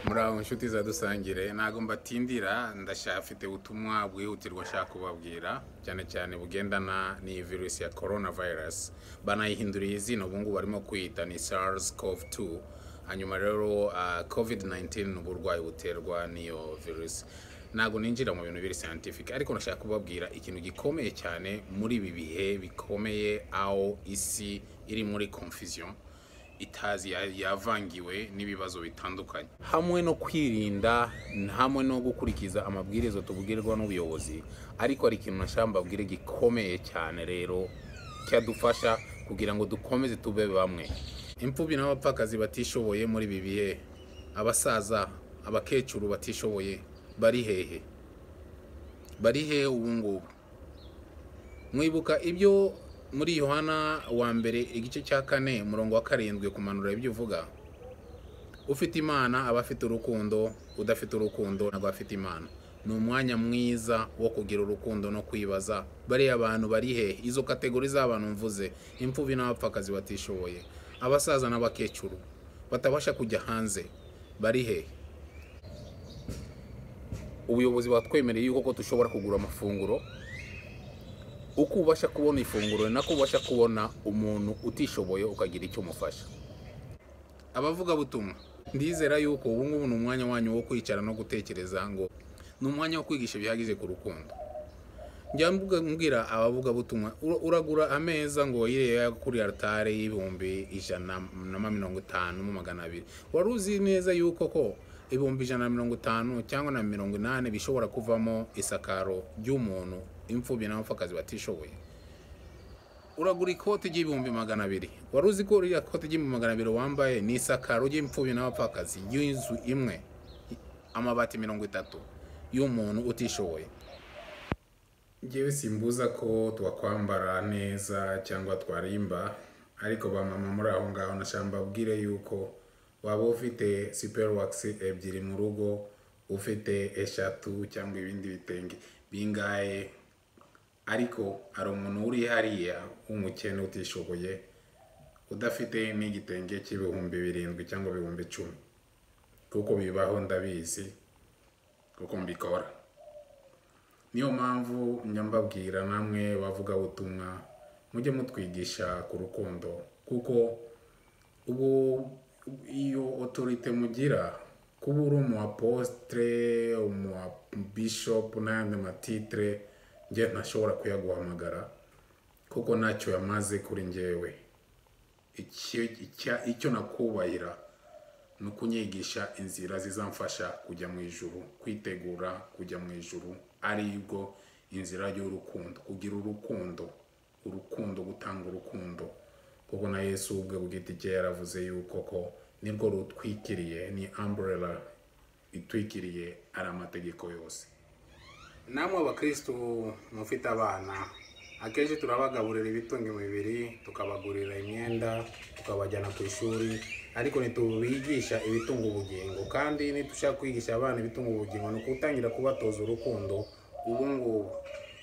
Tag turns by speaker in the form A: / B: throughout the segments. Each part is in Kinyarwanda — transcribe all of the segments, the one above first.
A: Muraho inshuti za Dusangire, ntabwo mbatindira, ndashafite ubutumwa bwihutirwa nshaka kubabwira, cyane cyane bugendana n'iyi virusi ya coronavirus. Banayihinduriye izina, ubu ngubu barimo kwiyita ni SARS-CoV-2. Hanyuma rero COVID-19 ni uburwayi buterwa n'iyo virusi. Ntabwo ninjira mu bintu biri scientific, ariko ndashaka kubabwira ikintu gikomeye cyane muri ibi bihe bikomeye, aho isi iri muri confusion, itazi yavangiwe n'ibibazo bitandukanye, hamwe no kwirinda, hamwe no gukurikiza amabwiriza tubwirwa n'ubuyobozi. Ariko hari ikintu nashaka mbabwire gikomeye cyane rero cyadufasha kugira ngo dukomeze tube bamwe. Imfubyi n'abapfakazi batishoboye muri ibi bihe, abasaza, abakecuru batishoboye bari hehe? Bari hehe ubu ngubu? Mwibuka ibyo muri Yohana wa mbere igice cya 4 umurongo wa 7 kumanura ibyo uvuga: ufite Imana aba afite urukundo, udafite urukundo ntabwo afite Imana. Ni umwanya mwiza wo kugira urukundo no kwibaza bariya abantu bari hehe? Izo kategori z'abantu mvuze, imfubyi n'abapfakazi batishoboye, abasaza n'abakecuru batabasha kujya hanze, bari hehe? Ubuyobozi batwemereye yuko ko dushobora kugura amafunguro. Uko ubasha kubona ifunguro ni nako ubasha kubona umuntu utishoboye ukagira icyo umufasha. Abavugabutumwa, ndizera yuko ubu ngubu ni umwanya wanyu wo kwicara no gutekereza, ngo ni umwanya wo kwigisha bihagije ku rukundo. Njya mbwira abavugabutumwa, uragura ameza ngo yiriya kuri altare y'150,000 200,000, wari uzi neza yuko ko 150,000 cyangwa na 80,000 bishobora kuvamo isakaro ry'umuntu, imfubyi n'abapfakazi batishoboye? Uragura ikoti ry'200,000, wari uzi ko ririya koti ry'200,000 wambaye ni isakaro ry'imfubyi n'abapfakazi y'inzu imwe, amabati 30 y'umuntu utishoboye? Njyewe simbuza ko twakwambara neza cyangwa twarimba, ariko ba mama muri aho ngaho nashaka mbabwire yuko waba ufite super wax 2 mu rugo, ufite 3 cyangwa ibindi bitenge bingahe, ariko hari umuntu uri hariya w'umukene utishoboye, udafite n'igitenge cy'7,000 cyangwa 10,000, kuko bibaho, ndabizi kuko mbikora. Niyo mpamvu njya mbabwira namwe bavugabutumwa, mujye mutwigisha ku rukundo, kuko ubu iyo autorité mugira, kuba uri umu apostre, umu bishop n'ayandi matitre, njye ntashobora kuyaguhamagara kuko ntacyo yamaze kuri njyewe. Icyo nakubahira ni ukunyigisha inzira zizamfasha kujya mu ijuru, kwitegura kujya mu ijuru, aribwo inzira y'urukundo, kugira urukundo, urukundo, gutanga urukundo, kuko na Yesu ubwe ku giti cye yaravuze yuko ko nirwo rutwikiriye, ni umbrella itwikiriye ari amategeko yose. Namwe abakristo mufite abana, akenshi turabagaburira ibitunga imibiri, tukabagurira imyenda, tukabajyana ku ishuri, ariko ntitubigisha ibitunga ubugingo. Kandi nitushaka kwigisha abana ibitunga ubugingo ni ukutangira kubatoza urukundo ubu ngubu.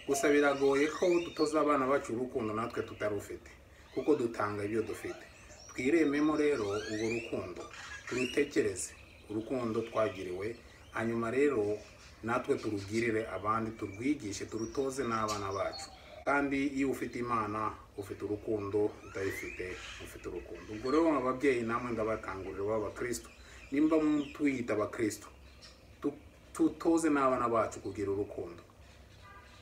A: Gusa biragoye ko dutoza abana bacu urukundo natwe tutarufite, kuko dutanga ibyo dufite. Twirememo rero urwo rukundo, turutekereze urukundo twagiriwe, hanyuma rero natwe turugirire abandi, turwigishe, turutoze n'abana bacu. Kandi iyo ufite Imana ufite urukundo, utayifite ufite urukundo. Ubwo rero ababyeyi namwe ndabakangurira b'abakristo, nimba twiyita abakristo, tutoze n'abana bacu kugira urukundo.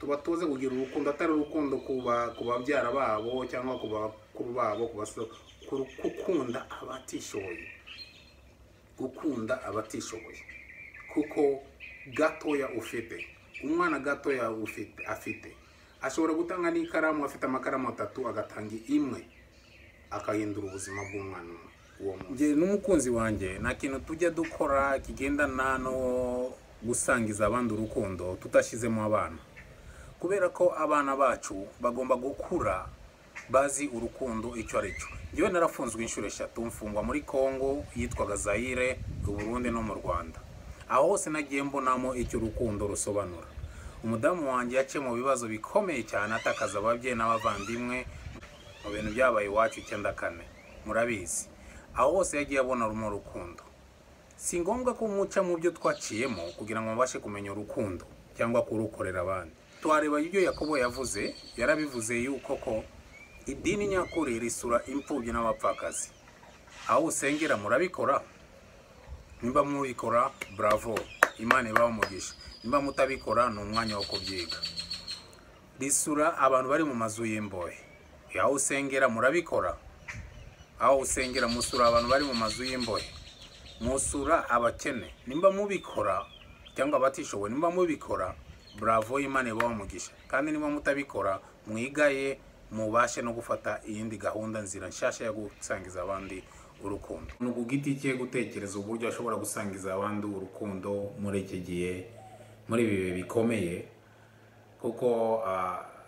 A: Tubatoze kugira urukundo, atari urukundo ku babyara babo cyangwa ku bakuru babo, gukunda abatishoboye, gukunda abatishoboye. Kuko gatoya ufite, umwana gatoya ufite afite, ashobora gutanga n'ikaramu, afite amakaramu 3 agatanga imwe, akahindura ubuzima bw'umwana umwe uwo munsi. Njye n'umukunzi wanjye nta kintu tujya dukora kigendana no gusangiza abandi urukundo tutashyizemo abana, kubera ko abana bacu bagomba gukura bazi urukundo icyo ari cyo. Njyewe narafunzwe inshuro 3, mfungwa muri Kongo yitwaga Zaire, u Burundi no mu Rwanda. Aho hose nagiye mbonamo icyo urukundo rusobanura. Umudamu wanjye yaciye mu bibazo bikomeye cyane, atakaza ababyeyi n'abavandimwe mu bintu byabaye iwacu 94, murabizi. Aho hose yagiye abona rumo rukundo. Si ngombwa ko muca mu byo twaciyemo kugira ngo mubashe kumenya urukundo cyangwa kurukorera abandi. Twareba ibyo Yakobo yavuze, yarabivuze yuko ko idini nyakuri risura imfubyi n'abapfakazi. Aho usengera murabikora? Nimba mubikora, bravo, Imana ibahe umugisha. Nimba mutabikora, ni umwanya wo kubyiga. Risura abantu bari mu mazu y'imbohe. Aho usengera murabikora? Aho usengera musura abantu bari mu mazu y'imbohe, musura abakene? Nimba mubikora, cyangwa abatishoboye, nimba mubikora, bravo, Imana ibahe umugisha. Kandi niba mutabikora, mwigaye mubashe no gufata iyindi gahunda, nzira nshyashya yo gusangiza abandi urukundo. Ni ku giti cye gutekereza uburyo ashobora gusangiza abandi urukundo muri iki gihe, muri ibi bihe bikomeye, kuko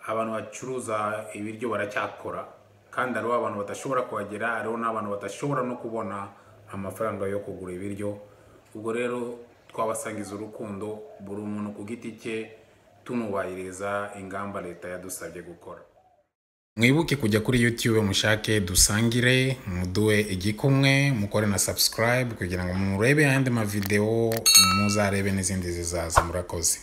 A: abantu bacuruza ibiryo baracyakora, kandi hariho abantu badashobora kuhagera, hariho n'abantu badashobora no kubona amafaranga yo kugura ibiryo. Ubwo rero twabasangiza urukundo, buri muntu ku giti cye, tunubahiriza ingamba leta yadusabye gukora. Mwibuke kujya kuri YouTube, mushake Dusangire, muduhe igikumwe, mukore na subscribe kugira ngo murebe ayandi mavideo, muzarebe n'izindi zizaza. Murakoze.